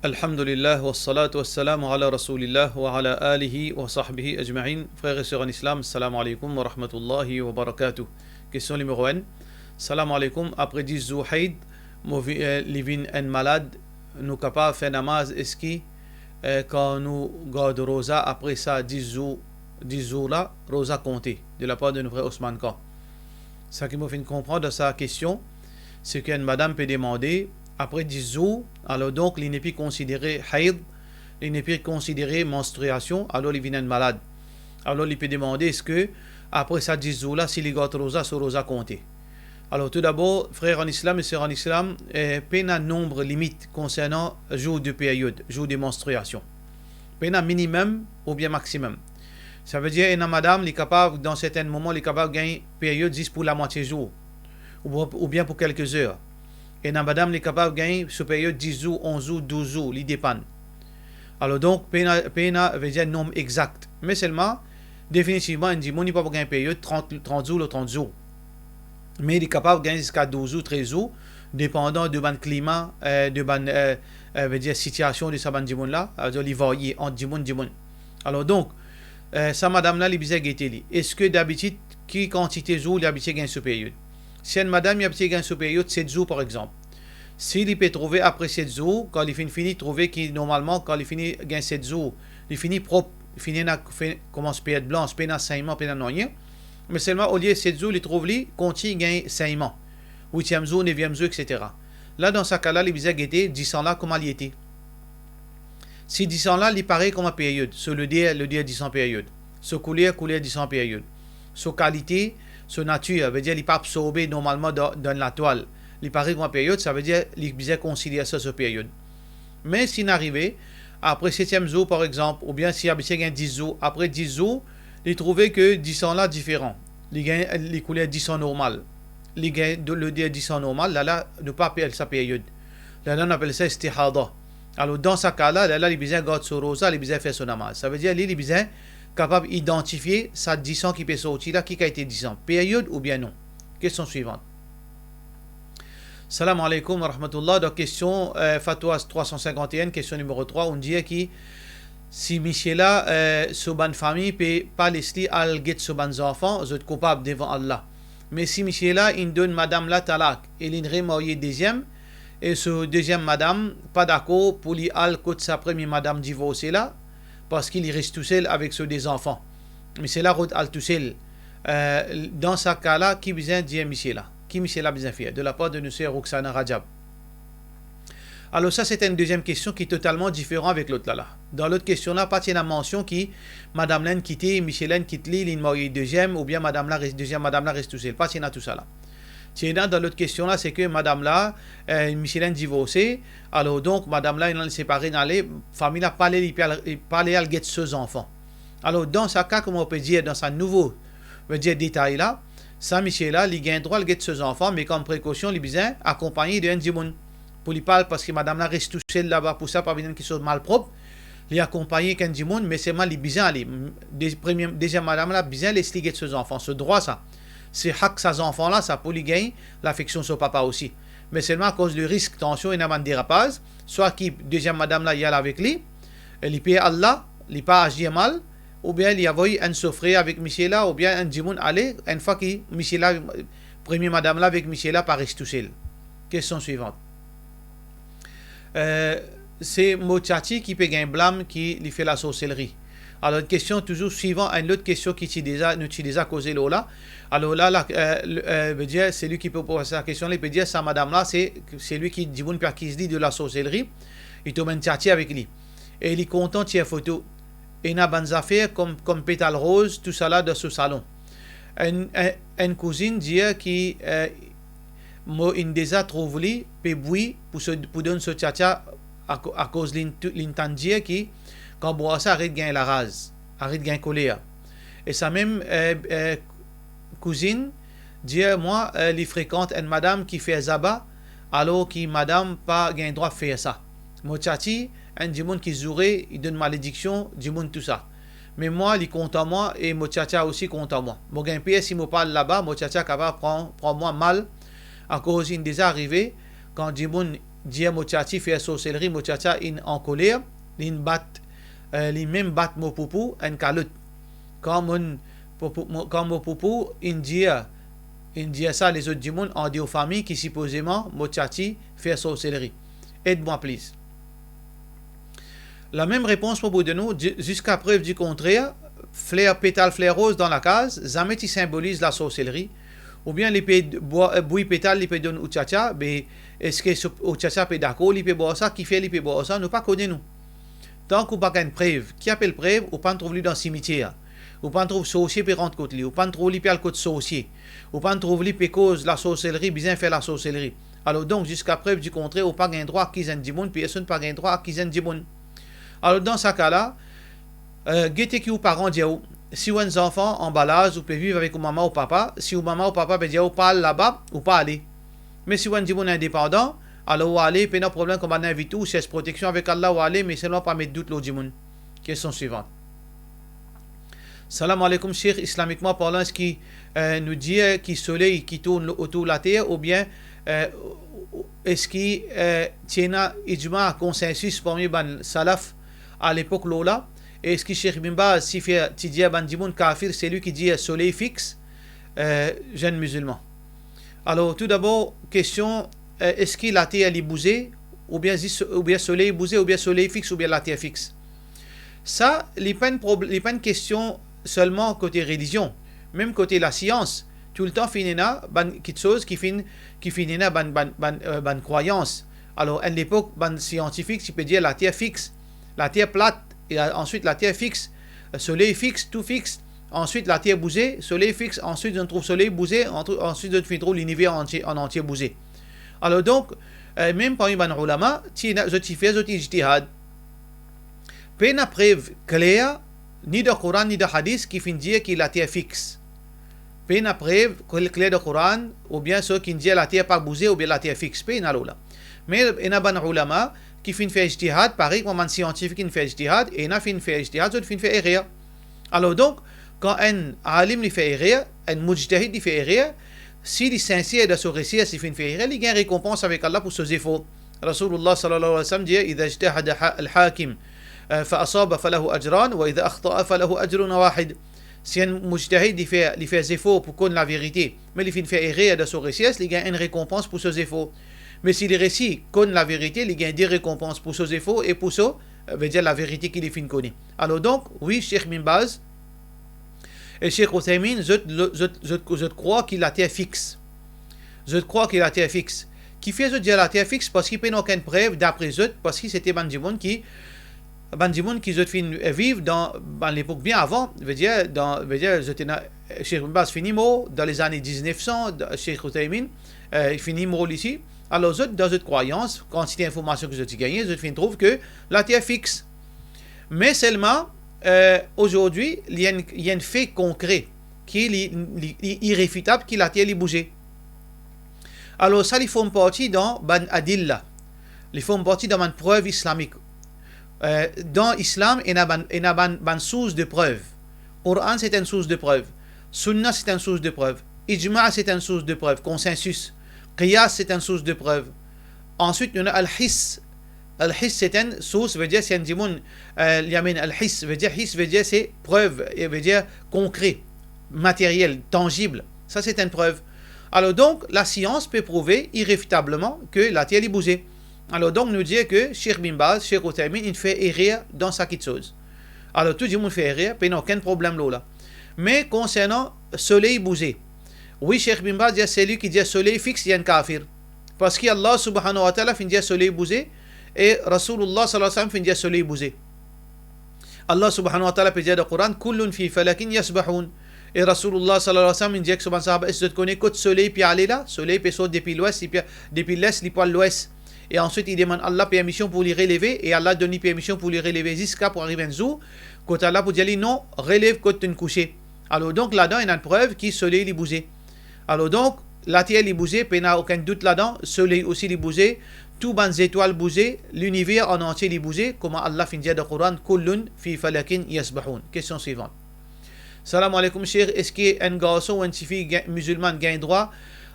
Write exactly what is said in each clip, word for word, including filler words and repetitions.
Alhamdulillah, wassalatu wassalamu ala Rasoulillah wa ala alihi wa sahbihi ajmain. Frer e ser an Islam, salam aleykoum wa rahmatullahi wa barakatuh. Kestion nimero enn. Salam aleykoum, apre dis zour hayd, mo vi-, eh, li vinn enn malad, nou kapav fer namaz, eski, eh, kan nou gard roza apre sa dis zour, dis zour la, roza konte? De lapar de nou frer Osman Khan. Seki mo finn konpran dan sa kestion, se ki enn madam pe demande, apre dis zour, alor donk li nepli konsidere hayd, li nepli konsidere manstriasion, alor li vinn enn malad. Alor li pe demande, eski apre sa dis zour la, si li gard roza, so roza konte? Alor, toudabor, frer an Islam e ser an Islam, eh, pena nonb limit konsernan zour de peryod, zour de manstriasion. Pena minimem oubien maximem. Savedir, ena madam, li kapav, dan sertin moman, li kapav gagn peryod zis pou lamwatie zour, ou, oubien pou kelke zer. Ena madam, li kapav gagn so peryod dis zour, onz zour, douz zour, li depann. Alor donk, pena, pena, vedir nonb exakt. Me selman, definitivman, enn dimoun, li pa pou gagn peryod trant, trant zour lor trant zour. Me li kapav gagn ziska douz zour, trez zour, depandan de bann klima, eh, de bann, eh, eh, vedir sitiasion de sa bann dimoun la, savedir li varye ant dimoun, dimoun. Alor donk, eh, sa madam la, li bizin gete li. Eski dabitid, ki kantite zour li abitie gagn so peryod? Si enn madam, li abitie gagn so peryod set zour, par exanp, si li pe trouve apre set zour, kan li finn fini, trouve ki normalman, kan li fini gagn set zour, li fini prop, fini ena, fe-, koumans pert blans, pena segnman, pena nanye, me selman olie set zour, li trouv li kontign gagn segnman, witiem zour, neviem zour, etsetera. La, dan sa ka la, li bizin gete disan la kouma li ete. Si disan la, li parey kouma peryod, so loder, loder disan peryod, so kouler, kouler disan peryod, so kalite, so natir, vedir li pa absorbe normalman dan, dan latwal, li parey kouma peryod, savedir li bizin konsider sa so peryod. Me si inn arive, apre setiem zour, par exanp, oubien si abitie gagn dis zour, apre dis zour, li trouve ki disan la diferan, li gagn, li kouler disan normal, li gagn de, loder disan normal, lala, nou pa apel sa peryod. Lala, nou apel sa istihada. Alor, dan sa ka la, lala, li bizin gard so roza, li bizin fer so namaz. Savedir, li, li bizin kapav idantifie sa disan ki pe sorti la, ki kalite disan, peryod oubien non. Kestion swivan. Salam aleykoum wa rahmatullah. Dan kestion, eh, Fatwa trwa san sinkant e enn, kestion nimero trwa, inn dir ki si misie la, eh, so bann fami pe pa les li al get so bann zanfan, zot koupab devan Allah. Me si misie la inn donn madam la talak e linn remarye deziem, e so deziem madam pa dakor pou li al kot sa premie madam divorse la, parski li res tousel avek so de zanfan. Misie la rod al tousel. Eh, dan sa ka la, ki bizin dir misie la? Ki misie la bizin fer? De lapar de nou ser Rouksana Rajab. Alor sa, se enn deziem kestion ki totalman diferan avek lot la la. Dan lot kestion la, pa ti ena mansion ki madam la inn kite, misie la inn kit li, linn marye deziem, oubien madam la res, deziem madam la res tousel. Pa ti ena tousala. Ti ena dan lot kestion la, se ki madam la, eh, misie la inn divorse, alor donk madam la inn al separe, inn ale, fami la pa le li pe al, pa le al get so zanfan. Alor, dan sa ka, kouma ou pe dir dan sa nouvo, vedir detay la, sa misie la, li gagn drwa al get so zanfan, me kom prekosion, li bizin akonpagne de enn dimoun pou li pa al, parski madam la res tousel laba, pou sa pa vinn enn kiksoz malprop, li akonpagne ek enn dimoun, me selman li bizin ale. De-, premie, deziem madam la bizin les li get so zanfan, so drwa sa. Se hak sa zanfan la, sa pou li gagn lafeksion so papa osi. Me selman akoz le risk, tansion, ena bann derapaz, swa ki deziem madam la, li al avek li, e li pe al la, li pa azir mal, oubien li avoy enn so frer avek misie la, oubien enn dimoun ale, enn fwa ki misie la, premie madam la avek misie la pa res tousel. Kestion swivan. Eh, se mo tiati ki pe gagn blam ki li fer lasorselri. Alor, enn kestion touzour swivan enn lot kestion ki ti deza, nou ti deza koze lor la. Alor la, la, eh, le, eh, vedir, selwi ki pe poz sa kestion la, li pe dir sa madam la, se, selwi ki dimoun pe akiz li de lasorselri, li tom enn tiati avek li. E li kontan tir foto. Ena bann zafer kom, kom petal roz, tousala dan so salon. Enn, enn, enn kouzinn dir ki, eh, mo inn deza trouv li pe bwi pou so, pou donn so tiatia ako-, akoz linn tou-, linn tann dir ki kan bwar sa, aret gagn laraz, aret gagn koler. E sa mem, eh, eh, kouzinn dir mwa, eh, li frekant enn madam ki fer zaba, alor ki madam pa gagn drwa fer sa. Mo tiati, enn dimoun ki zoure, li donn malediksion dimoun, tousa. Me mwa, li kontan mwa e mo tiatia osi kontan mwa. Mo gagn per si mo pa al laba, mo tiatia kapav pran, pran mwa mal, akoz inn deza arive, kan dimoun dir mo tiati fer sorselri, mo tiati inn ankoler, linn bat, eh, li mem bat mo poupou enn kalot. Kan mo, poupou, mo, kan mo poupou inn dir, inn dir sa lezot dimoun andeor fami ki sipozeman mo tiati fer sorselri. Ed mwa, please. Lamem repons mo pou donn ou, di-, ziska prev di kontrer, fler, petal fler roz dan lakaz, zame ti sinboliz lasorselri, oubien li pe bwa-, bwi petal, li pe donn ou tiatia, be eski so-, ou tiatia pe dakor, li pe bwar sa, kifer li pe bwar sa, nou pa kone nou. Tank ou pa gagn prev, ki apel prev, ou pa'nn trouv li dan simitier, ou pa'nn trouv sorsie pe rant kot li, ou pa'nn trouv li pe al kot sorsie, ou pa'nn trouv li pe koz lasorselri, bizin fer lasorselri. Alor donk, ziska prev di kontrer, ou pa gagn drwa akiz enn dimoun, personn pa gagn drwa akiz enn dimoun. Alor, dan sa ka la, eh, gete ki ou paran dir ou. Si ou enn zanfan anba laz, ou pe viv avek ou mama ou papa, si ou mama ou papa pe dir ou pa al laba, ou pa ale. Me si ou enn dimoun indepandan, alor ou ale, pena problem, kan bann invit ou, ou sers proteksion avek Allah, ou ale, me selman pa met dout lor dimoun. Kestion swivan. Salam aleykoum, Sheikh, islamikman parlan, eski, eh, nou dir ki soley ki tourn lo-, otour later, oubien, eh, eski, eh, ti ena ijma, konsensis parmi bann salaf a lepok lor la? E eski Sheikh Bin Baz ti fer, ti dir bann dimoun kafir, selwi ki dir soley fix, eh, zenn mizilman? Alor, toudabor, kestion, eh, eski later li bouze, oubien zis, oubien soley bouze, oubien soley fix, oubien later fix? Sa, li pa enn prob-, li pa enn kestion selman kote relizion, mem kote lasians, toultan finn ena bann kiksoz ki finn, ki finn ena bann, bann, bann, eh, bann krwayans. Alor, enn lepok, bann siantifik ti pe dir later fix, later plat, e a-, answit later fix, soley fix, tou fix, answit later bouze, soley fix, answit zot trouv soley bouze, antr-, answit zot finn trouv liniver antie, an antie bouze. Alor donk, eh, mem parmi bann oulama, ti ena, zot ti fer zot ijtihad. Pena prev kler, ni dan Koran, ni dan Hadis, ki finn dir ki later fix. Pena prev kl-, kler dan Koran, oubien so ki dir later pa bouze, oubien later fix. Pena lor la. Me ena bann oulama ki finn fer ijtihad, parey kouma bann siantifik finn fer ijtihad, e ena finn fer ijtihad, zot finn fer erer. Alor donk, kan enn alim li fer erer, enn mujtahid li fer erer, si li sinser dan so resers, li finn fer erer, li gagn rekonpans avek Allah pou so zefor. Rasoulullah sallallahu alayhi wa sallam dir, "Idha ijtahada ha-, al-hakim, eh, fa asaba falahu ajran, wa idha akhta'a falahu ajrun wahid." Si enn mujtahid li fer, li fer zefor pou konn laverite, me li finn fer erer dan so resers, li gagn enn rekonpans pou so zefor. Me si li resi konn laverite, li gagn de rekonpans pou so zefor e pou so, eh, vedir laverite ki li finn kone. Alor donk, wi, Sheikh Bin Baz e Sheikh Uthaymin, zot, zot, zot, zot krwar ki later fix. Zot krwar ki later fix. Kifer zot dir later fix? Parski pena okenn prev dapre zot, parski sete bann dimoun ki, bann dimoun ki zot finn, eh, viv dan bann lepok bien avan, vedir, dan, vedir, zot ena, eh, Sheikh Bin Baz fini mor dan lezane diznef san, da-, Sheikh Uthaymin, eh, fini mor li osi. Alor zot, dan zot krwayans, kantite informasion ki zot ti gagne, zot finn trouv ki later fix. Me selman, eh, azordi, li enn, li enn fe konkre, ki li, li, li irefitab ki later li bouze. Alor sa, li form parti dan bann adilla, li form parti dan bann prev islamik. Eh, dan Islam, ena bann, ena bann, bann sours de prev. Koran, se enn sours de prev. Sunna, se enn sours de prev. Ijma, se enn sours de prev, konsensis. Qiyas, se enn sours de prev. Answit, nou ena al-hiss. Al-hiss, se enn sours, vedir, si enn dimoun, eh, li amenn al-hiss, vedir, hiss, vedir, se prev, e vedir konkre, materyel, tanzib. Sa, se enn prev. Alor donk, lasians pe prouve irefitableman ki later li bouze. Alor donk, nou dir ki Sheikh Bin Baz, Sheikh Uthaymin, inn fer erer dan sa kiksoz. Alor, tou dimoun fer erer, pena okenn problem lor la. Me konsernan soley bouze, wi, Sheikh Bin Baz dir, selwi ki dir soley fix, li enn kafir. Parski Allah subhanahu wa ta'ala finn dir soley bouze, e Rasoulullah sallallahu alayhi wa sallam finn dir soley bouze. Allah subhanahu wa ta'ala pe dir dan Koran, "Kullun fi falakin yasbahun." E Rasoulullah sallallahu alayhi wa sallam inn dir ek so bann sahaba, "Eski zot kone kot soley pe ale la? Soley pe sort depi lwes, li pe, depi les, li pou al lwes. E answit, li demann Allah permision pou li releve, e Allah donn li permision pou li releve ziska pou ariv enn zour, kot Allah pou dir li, 'Non, relev kot to'nn kouse.'" Alor donk, ladan ena enn prev ki soley li bouze. Alor donk, later li bouze, pena okenn dout ladan, soley osi li bouze, tou bann zetwal bouze, liniver an antie li bouze, kouma Allah finn dir dan Koran, "Kullun fi falakin yasbahun." Kestion swivan. Salam aleykoum, Sheikh. Eski enn garson ou enn tifi gagn, mizilman gagn drwa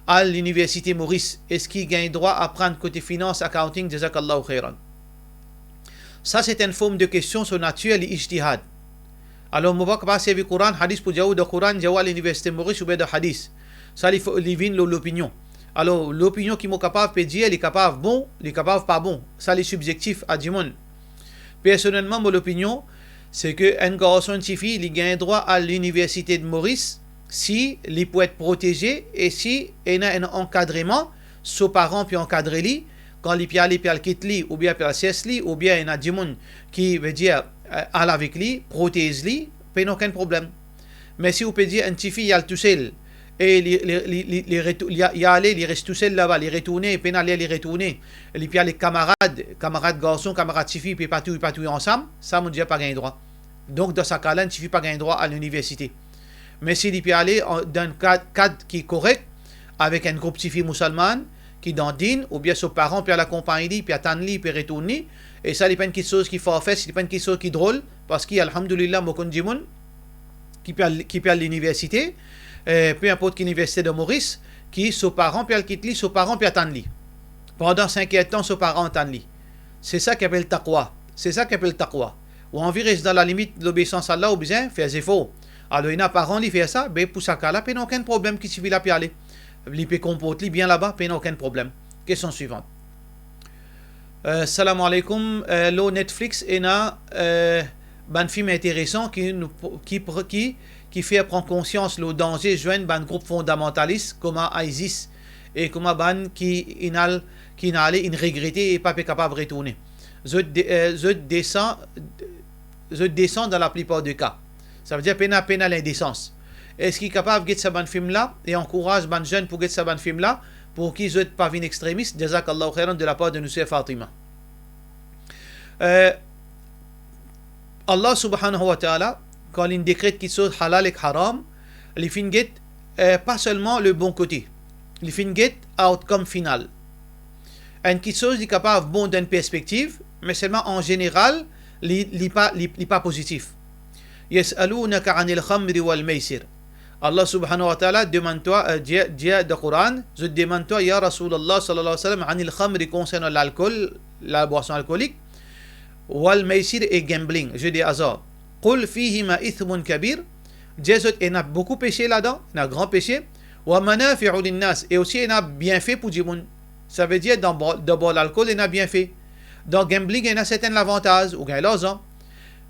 al liniversite Moris, eski gagn drwa aprann kote finans, accounting? Jazakallahu khairan. Sa se enn form de kestion, so natir li ijtihad. Alor, mo pa kapav servi Koran, hadis pou dir ou dan Koran, dir ou al liniversite Moris oubien dan hadis. Sa li fo-, li vinn lor lopinion. Alor, lopinion ki mo kapav pe dir, li kapav bon, li kapav pa bon. Sa li sibzektif a dimoun. Personelman, mo lopinion, se ke enn garson, enn tifi, li gagn drwa al liniversite de Moris si li pou et proteze e si ena enn ankadreman, so paran pe ankadre li, kan li pe ale, pe al kit li, oubien pe al sers li, oubien ena dimoun ki, vedir, eh, al avek li, protez li, pena okenn problem. Me si ou pe dir enn tifi, li al tousel, e li, li, li, li, li retou-, li a-, li ale, li res tousel laba, li retourne, pena ler li retourne, li pe al ek kamarad, kamarad garson, kamarad tifi, pe patouy, patouy ansam, sa, mo dir, pa gagn drwa. Donk, dan sa ka la, enn tifi pa gagn drwa al liniversite. Me si li pe ale an, dan enn kad, kad ki korek, avek enn group tifi mousalman, ki dan din, oubien so paran pe al akonpagn li, pe atann li, pe retourn li, e sa, li pa enn kiksoz ki farfetch, li pa enn kiksoz ki drol, parski, alhamdulillah, mo konn dimoun ki pe al, ki pe al liniversite, eh, pe inport ki liniversite dan Moris, ki so paran pe al kit li, so paran pe atann li. Pandan sink er tan, so paran atann li. Se sa ki apel taqwa. Se sa ki apel taqwa. Ou anvi res dan lalimit lobeisans Allah, ou bizin fer zefor. Alor, ena paran li fer sa, be pou sa ka la, pena okenn problem ki tifi la pe ale. Li pe konport li bien laba, pena okenn problem. Kestion swivan. Eh, salam aleykoum. Eh, lor Netflix, ena, eh, bann fim interesan ki nou, ki pr-, ki, ki fer pran konsians lor danze zwenn bann group fondamantalis kouma ISIS e kouma bann ki inn al, ki inn ale, inn regrete e pa pe kapav retourne. Zot de-, eh, zot desan, zot desan dan laplipar de ka. Savedir pena, pena lindesans. Eski kapav get sa bann fim la e ankouraz bann zenn pou get sa bann fim la, pou ki zot pa vinn extremis? Jazakallahu khairan de lapar de nou ser Fatima. Eh, Allah subhanahu wa ta'ala, kan li dekret kiksoz halal ek haram, li finn get, eh, pa selman le bon kote, li finn get outcome final. Enn kiksoz li kapav bon dan enn perspektiv, me selman an zeneral, li, li pa, li, li pa pozitif. Yas'alunaka anil khamri wal maysir. Allah subhanahu wa ta'ala demann twa, eh, dir, dir dan Koran, zot demann twa, ya Rasoulullah sallallahu alayhi wa sallam, anil khamri, konsernan lalkol, labwason alkolik, wal maysir e gambling, jeu de hasard. Qul fihima ithmun kabir, dir zot ena boukou pese ladan, ena gran pese, wa manafi'u linnas, e osi ena bienfe pou dimoun. Savedir dan bwar, dan bwar lalkol ena bienfe. Dan gambling ena sertenn lavantaz, ou gagn larzan.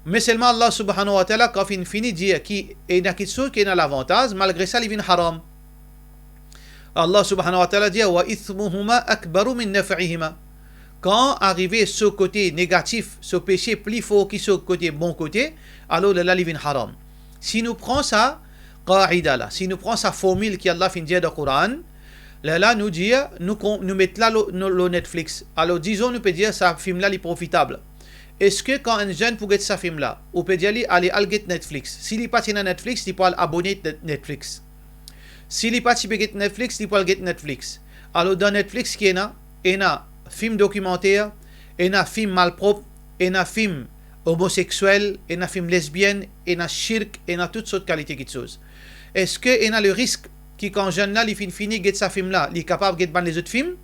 Me selman Allah subhanahu wa ta'ala, kan finn fini dir ki ena kiksoz ki ena lavantaz, malgre sa li vinn haram. Allah subhanahu wa ta'ala dir, wa ithmuhuma akbaru min naf'ihima. Kan arive so kote negatif, so pese pli for ki so kote bon kote, alor lerla li vinn haram. Si nou pran sa qaida la, si nou pran sa formil ki Allah finn dir dan Koran, lerla nou dir, nou kon-, nou met la lor, lor, lor Netflix. Alor, dizon nou pe dir sa fim la li profitab. Eski kan enn zenn pou get sa fim la, ou pe dir li, ale, al get Netflix? Si li pa ti ena Netflix, li pou al abone Net-, Netflix. Si li pa ti pe get Netflix, li pou al get Netflix. Alor, dan Netflix ki ena, ena fim dokimanter, ena fim malprop, ena fim omosekswel, ena fim lesbienn, ena shirk, ena tout sort kalite kiksoz. Eski ena le risk ki kan zenn la li finn fini get sa fim la, li kapav get bann lezot fim?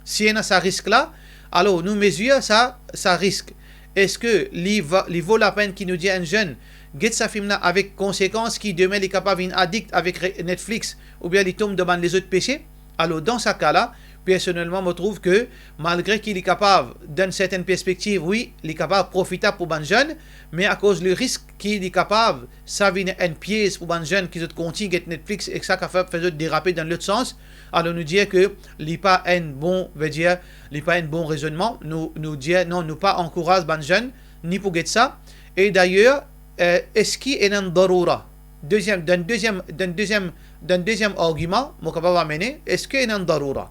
Si ena sa risk la, alor nou mezir sa, sa risk. Eski li va, li vo lapenn ki nou dir enn zenn get sa fim la avek konsekans ki demin li kapav vinn adikt avek re-, Netflix oubien li tom dan bann lezot pese? Alor, dan sa ka la, personelman, mo trouv ke malgre ki li kapav, dan enn sertenn perspektiv, wi, li kapav profitab pou bann zenn, me akoz le risk ki li kapav, sa vinn enn piez pou bann zenn ki zot kontign get Netflix ek sa kapav fer zot derape dan lot sans, alor nou dir ke li pa enn bon, vedir, li pa enn bon rezonnman, nou, nou dir non, nou pa ankouraz bann zenn ni pou get sa. E dayer, eh, eski ena enn daroura? Deziem, dan deziem, dan deziem, dan deziem argiman mo kapav amene, eski ena enn daroura?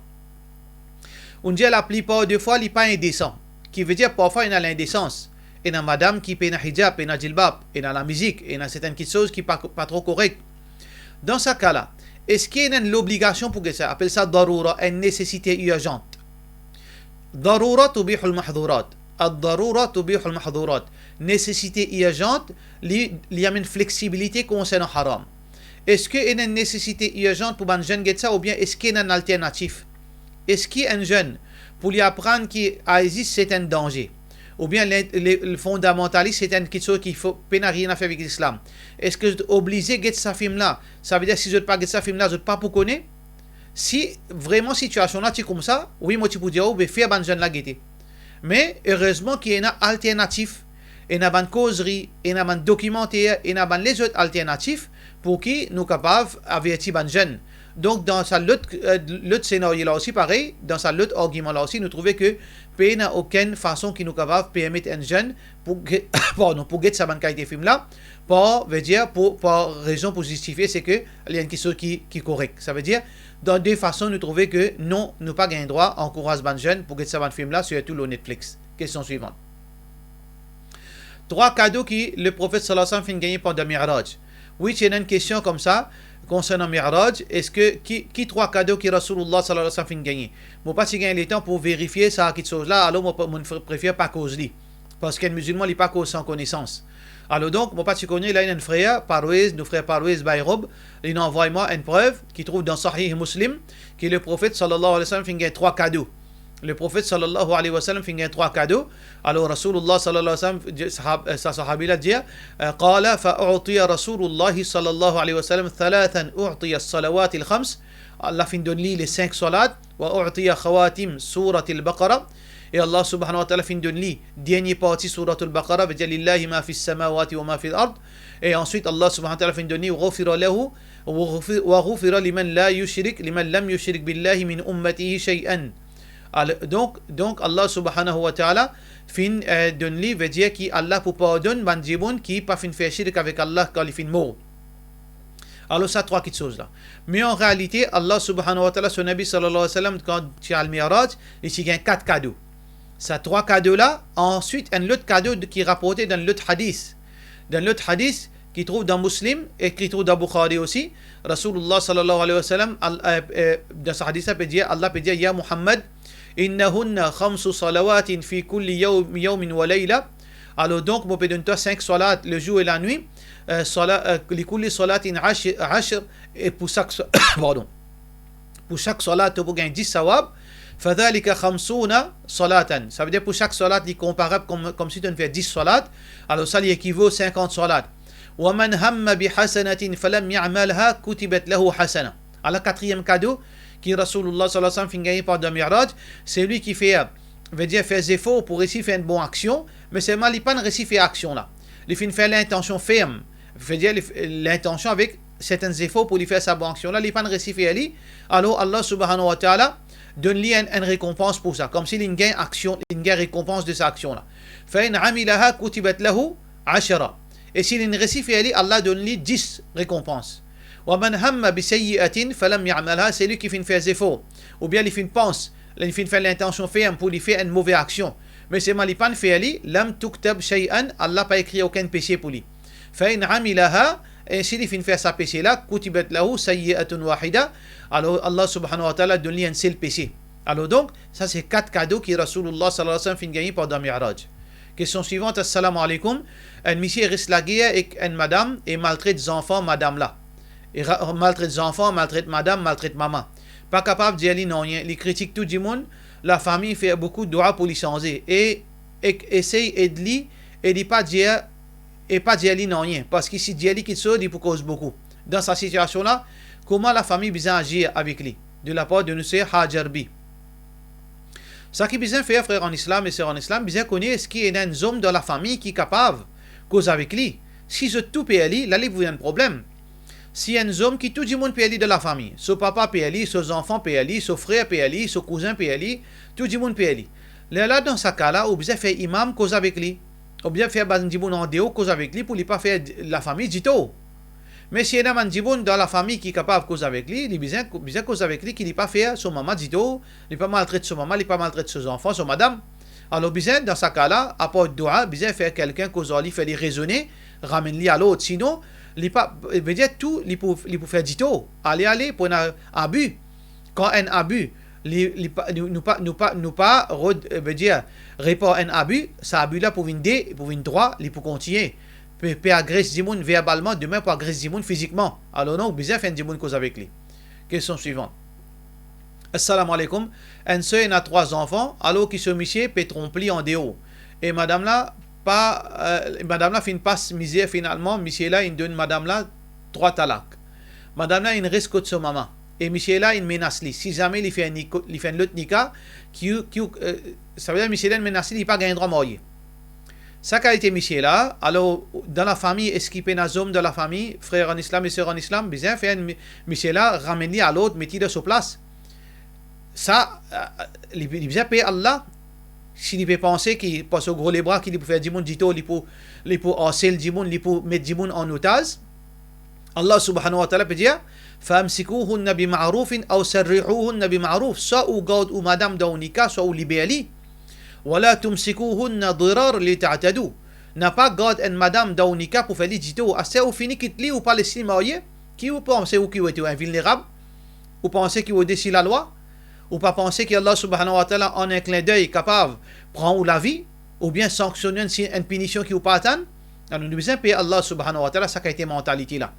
Ou'n dir laplipar de fwa li pa indesan, ki vedir parfwa ena lindesans, ena madam ki pena hijab, ena jilbab, ena lamizik, ena sertenn kiksoz ki pa, pa tro korek. Dan sa ka la, eski ena enn lobligasion pou get sa? Apel sa daroura, enn nesesite irzant. Daroura tubihul mahdourat. Ad-daroura tubihul mahdourat. Nesesite irzant, li, li amenn fleksibilite konsernan haram. Eski ena enn nesesite irzan pou bann zenn get sa, oubien eski ena enn alternatif? Eski enn zenn, pou li aprann ki Isis se enn danze, oubien le, le, le fondamantalis se enn kiksoz ki fo, pena nanye a fer avek Lislam, eski zot oblize get sa fim la? Savedir, si zot pa get sa fim la, zot pa pou kone. Si vreman sitiasion la ti koumsa, wi, mo ti pou dir ou, be fer bann zenn la gete. Me erezman ki ena alternatif, ena bann kozri, ena bann dokimanter, ena bann lezot alternatif pou ki nou kapav averti bann zenn. Donk, dan sa lot, eh, lot senario la osi parey, dan sa lot argiman la osi, nou trouve ke pena okenn fason ki nou kapav permet enn zenn pou ge-, pardon, pou get sa bann kalite fim la, par, vedir, pou, par rezon pou zistifie, se ke li enn kiksoz ki, ki korek. Savedir, dan de fason, nou trouve ke non, nou pa gagn drwa ankouraz bann zenn pou get sa bann fim la, sirtou lor Netflix. Kestion swivan. Trwa kado ki Leprofet, sallallahu alayhi wa sallam, finn gagne pandan Mi'raj. Wi, ti ena enn kestion koumsa, konsernan Mi'raj, eski ki, ki trwa kado ki Rasoulillah, sallallahu alayhi wa sallam, finn gagne? Mo pa ti gagn letan pou verifie sa kiksoz la, alor mo, mo pre-, prefer pa koz li. Parski enn mizilman, li pa koz san konesans. Alor donk, mo pa ti kone, la ena enn frer Parwez, nou frer Parwez Bayrob, li inn anvway mwa enn prev ki trouv dan Sahih Muslim, ki Leprofet, sallallahu alayhi wa sallam, finn gagn trwa kado. Leprofet, sallallahu alayhi wa sallam, finn gagn trwa kado. Alor, Rasoulillah, sallallahu alayhi wa sallam, di-, sahab-, eh, sa sahabi la dir, eh, qala, fa u'tiya Rasoulillah, sallallahu alayhi wa sallam, thalathan, u'tiya as-salawatil khams. Allah finn donn li le sink salat, wa u'tiya khawatim suratil Baqara. E Allah subhanahu wa ta'ala finn donn li dernie parti Suratul Baqara, vedir, lillahi ma fis samawati wa ma fil ard. E answit, Allah subhanahu wa ta'ala finn donn li, ghufira lahu, wa ghufi-, wa ghufira liman la yushrik, liman lam yushrik billahi min ummatihi shay'an. Al-, donk, donk, Allah subhanahu wa ta'ala finn, eh, donn li, vedir ki Allah pou pardonn bann dimoun ki pa finn fer shirk avek Allah kan li finn mor. Alor, sa trwa kiksoz la. Me an realite, Allah subhanahu wa ta'ala, so Nabi, sallallahu alayhi wa sallam, kan ti al Mi'raj, li ti gagn kat kado. Sa trwa kado la, answit, enn lot kado de-, ki raporte dan lot hadis. Dan lot hadis, ki trouv dan Muslim e ki trouv dan Bukhari osi, Rasoulillah, sallallahu alayhi wa sallam, al-, eh, eh, dan sa hadis la, pe dir, Allah pe dir, ya Muhammad, innahunna khamsu salawatin fi kulli yawm, yawmin wa layla. Alor donk, mo pe donn twa sink salat lezour e lanwit, eh, sala-, eh, li kulli salatin ash-, ashr, e pou sak sa-, pardon, pou sak salat, to pou gagn dis sawab, fadhalika khamsuna salatan. Savedir pou sak salat, li konparab kom, komsi to'nn fer dis salat, alor sa, li ekivo sinkant salat. Wa man hamma bi hasanatin falam ya'malha, kutibat lahu hasana. Ala katriyem kado ki Rasoulillah, sallallahu alayhi wa sallam, finn gagne pandan Mi'raj, selwi ki fer, vedir fer zefor pou resi fer enn bon aksion, me selman li pa'nn resi fer aksion la. Li finn fer lintansion ferm, vedir li f-, lintansion avek sertin zefor pou li fer sa bon aksion la, li pa'nn resi fer li, alor Allah subhanahu wa ta'ala donn li enn, enn rekonpans pou sa, komsi li'nn gagn aksion, li'nn gagn rekonpans de sa aksion la. Fa in amilaha kutibat lahu ashara. E si li'nn resi fer li, Allah donn li dis rekonpans. Wa man hamma bi sayyi'atin falam ya'malha, selwi ki finn fer zefor, oubien li finn pans, li finn fer lintansion ferm pou li fer enn move aksion, me selman li pa'nn fer li, lam tuktab shay'an, Allah pa ekrir okenn pese pou li. Fa in amilaha, e si li finn fer sa pese la, kutibat lahu sayyi'atun wahida, alor Allah subhanahu wa ta'ala donn li enn sel pese. Alor donk, sa se kat kado ki Rasoulillah, sallallahu alayhi wa sallam, finn gagne pandan Mi'raj. Kestion swivan, assalamu alaykum. Enn misie res lager ek enn madam e maltret zanfan madam la. E ra-, maltret zanfan, maltret madam, maltret mama. Pa kapav dir li nanye, li kritik tou dimoun, lafami fer boukou dwa pou li sanze, e, ek esey ed li, e li pa dir, e pa dir li nanye, parski si dir li kiksoz, li pou koz boukou. Dan sa sitiasion la, kouma lafami bizin azir avek li? De lapar de nou ser Hajar Bi. Sa ki bizin fer, frer an Islam e ser an Islam, bizin kone eski ena enn zom dan lafami ki kapav koz avek li. Si zot tou per li, la li pou vinn enn problem. Si enn zom ki tou dimoun per li dan lafami, so papa per li, so zanfan per li, so frer per li, so kouzin per li, tou dimoun per li, lerla dan sa ka la, ou bizin fer imam koz avek li, oubien fer bann dimoun andeor koz avek li pou li pa fer lafami ditor. Me si ena bann dimoun dan lafami ki kapav koz avek li, li bizin, bizin koz avek li ki li pa fer so mama ditor, li pa maltret so mama, li pa maltret so zanfan, so madam. Alor bizin, dan sa ka la, apar dwa, bizin fer kelkenn koz ar li, fer li rezone, ramenn li alord. Sinon, li pa, vedir tou, li pou, li pou fer ditor. Ale, ale, pou enn abi. Kan enn abi, li, li pa, nou, nou pa, nou pa, nou pa rod-, vedir, repar enn abi, sa abi la pou vinn de, pou vinn trwa, li pou kontigne. pe, pe agres dimoun verbalman, demin pou agres dimoun fizikman. Alor non, ou bizin fer enn dimoun koz avek li. Kestion swivan. Assalamu alaikum. Enn ser ena trwa zanfan, alor ki so misie pe tronp li andeor. E madam la pa, eh, madam la finn pas mizer, finalman misie la inn donn madam la trwa talak. Madam la inn res kot so mama. E misie la inn menas li, si zame li fer ni-, li fer enn lot nika, ki, ki, eh, savedir misie la inn menas li, li pa gagn drwa marye. Sa kalite misie la, alor, dan lafami, eski pena zom dan lafami, frer an Islam e ser an Islam, bizin fer enn mi-, misie la, ramenn li alord, met li dan so plas. Sa, eh, li, li bizin pey Allah. Si li pe panse ki, par so gro lebra, ki li pou fer dimoun ditor, li pou, li pou arsel dimoun, li pou met dimoun an otaz, Allah subhanahu wa ta'ala pe dir, "Fa amsikuhunna bi ma'rufin aw sarrihuhunna bi ma'ruf." Swa ou gard ou madam dan ou nika, swa ou liber li. "Wa la tumsikuhunna dirar li ta'tadu." Napa gard enn madam dan ou nika pou fer li ditor. Aster ou fini kit li, ou pa les li marye. Ki ou panse ou ki ou ete enn vilnerab? Ou panse ki ou odesi lalwa? Ou pa panse ki Allah subhanahu wa ta'ala an enn klindey kapav pran ou lavi, oubien sanksionn ou si enn pinision ki ou pa atann? Alor nou bizin pey Allah subhanahu wa ta'ala sa kalite mantalite la.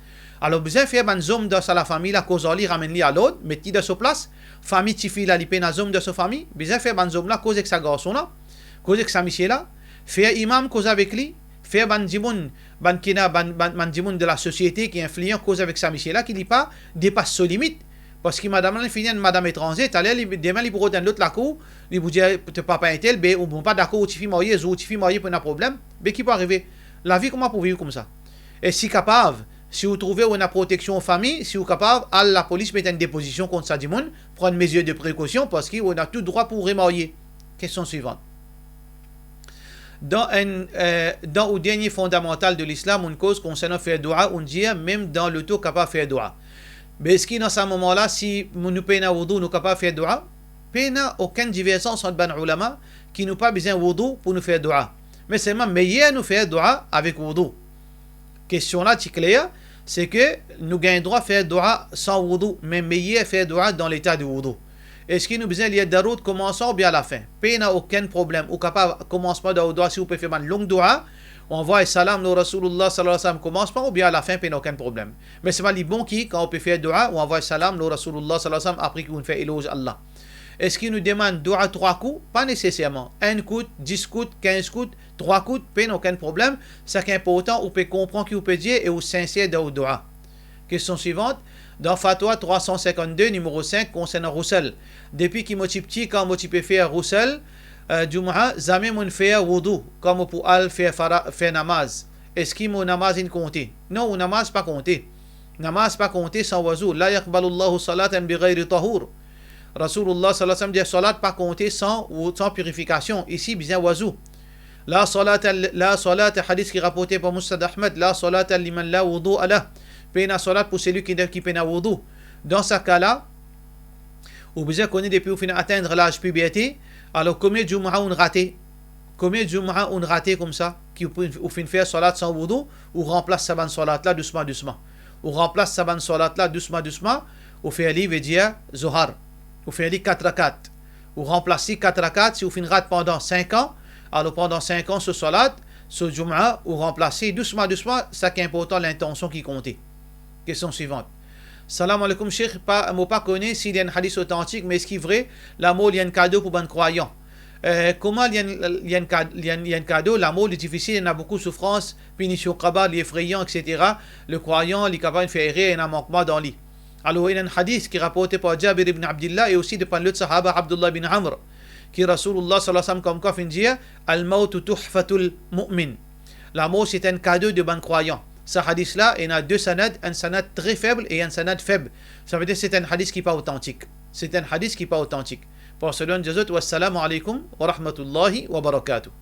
Alor bizin fer bann zom dan sa lafami la koz ar li, ramenn li alord, met li dan so plas. Fami tifi la, li pena zom dan so fami, bizin fer bann zom la koz ek sa garson la, koz ek sa misie la, fer imam koz avek li, fer bann dimoun, bann ki ena, bann, bann, bann dimoun de lasosiete ki inflian koz avek sa misie la, ki li pa depas so limit. Parski madam la fini enn madam etranze, taler li, demin li pou rod enn lot lakour, li pou dir to papa entel, be ou, bon, pa dakor ou tifi marye, zour ou tifi marye pou ena problem, be ki pou arive? Lavi kouma pou viv koumsa? E si kapav, si ou trouve ou ena proteksion fami, si ou kapav, al lapolis met enn depozision kont sa dimoun, pran enn mezir de prekosion, parski ou ena tou drwa pou remarye. Kestion swivan. Dan enn, eh, dan ou dernie fondamantal de Lislam, ou'nn koz konsernan fer doua, ou'nn dir mem dan loto kapav fer doua. Me eski dan sa moman la, si nou pena woudou, nou kapav fer doua? Pena okenn diverzans ant bann oulama ki nou pa bizin woudou pou nou fer doua. Me selman meyer nou fer doua avek woudou. Kestion la ti kler, se ke nou gagn drwa fer doua san woudou, me meyer fer doua dan leta de woudou. Eski nou bizin lir darout komansman oubien alafin? Pena okenn problem. Ou kapav komansman dan ou doua, si ou pe fer bann long doua, ou anvoy salam lor Rasoulillah sallallahu alayhi wa sallam komansman oubien alafin, pena okenn problem. Me selman li bon ki, kan ou pe fer doua, ou anvoy salam lor Rasoulillah sallallahu alayhi wa sallam apre ki ou'nn fer eloz Allah. Eski nou demann doua trwa kou? Pa neseserman. Enn kout, dis kout, kinz kout, trwa kout, pena okenn problem. Sa ki inportan, ou pe konpran ki ou pe dir e ou sinser dan ou doua. Kestion swivan, dan Fatwa trwa san sinkannde, nimero sink, konsernan ghusl. Depi ki mo ti piti, kan mo ti pe fer ghusl, eh, Jumaa, zame mo'nn fer woudou, kan mo pou al fer fara-, fer namaz. Eski mo namaz inn konte? Non, ou namaz pa konte. Namaz pa konte san wazou. La yaqbalullahu salatan bighayri tahur. Rasoulillah sallallahu alayhi wa sallam dir, salat pa konte san ou, san pirifikasion. Isi bizin wazou. La salata, la salata, hadis ki raporte par Musnad Ahmad, la salata liman la wudu'a lah. Pena salat pou seli ki, ki pena woudou. Dan sa ka la, ou bizin kone depi ou finn atenn laz piberte, alor komie Jumaa ou'nn rate? Komie Jumaa ou'nn rate koumsa, ki ou, ou finn fer salat san woudou, ou ranplas sa bann salat la dousman, dousman. Ou ranplas sa bann salat la dousman, dousman, ou fer li, vedir Zohar. Ou fer li kat rakat. Ou ranplas li kat rakat, si ou finn rat pandan sink an, alor pandan sink an so salat, so Jumaa, ou ranplas li dousman, dousman, sa ki inportan, lintansion ki konte. Kestion swivan. Salam aleykoum, Sheikh, pa, mo pa kone si li enn hadis otantik, me eski vre, lamor li enn kado pou bann krwayan? Eh, kouma li enn, li enn kad-, li enn, li enn kado? Lamor li difisil, ena boukou soufrans, pinision kabar, li efreyan, et cetera. Le krwayan, li kapav fer erer, ena mankman dan li. Alor, ena enn hadis ki raporte par Jabir ibn Abdillah e osi de bann lot sahaba Abdullah bin Amr, ki Rasoulillah sallallahu alayhi wa sallam koumkwa finn dir, "Al-mawtu tuhfatul mu'min." Lamor se enn kado de bann krwayan. Sa hadis la, ena de sanad, enn sanad tre feb e enn sanad feb. Savedir se enn hadis ki pa otantik. Se enn hadis ki pa otantik. Pran swin Bondie zot, wassalamu aleykoum wa rahmatullahi wa barakatuh.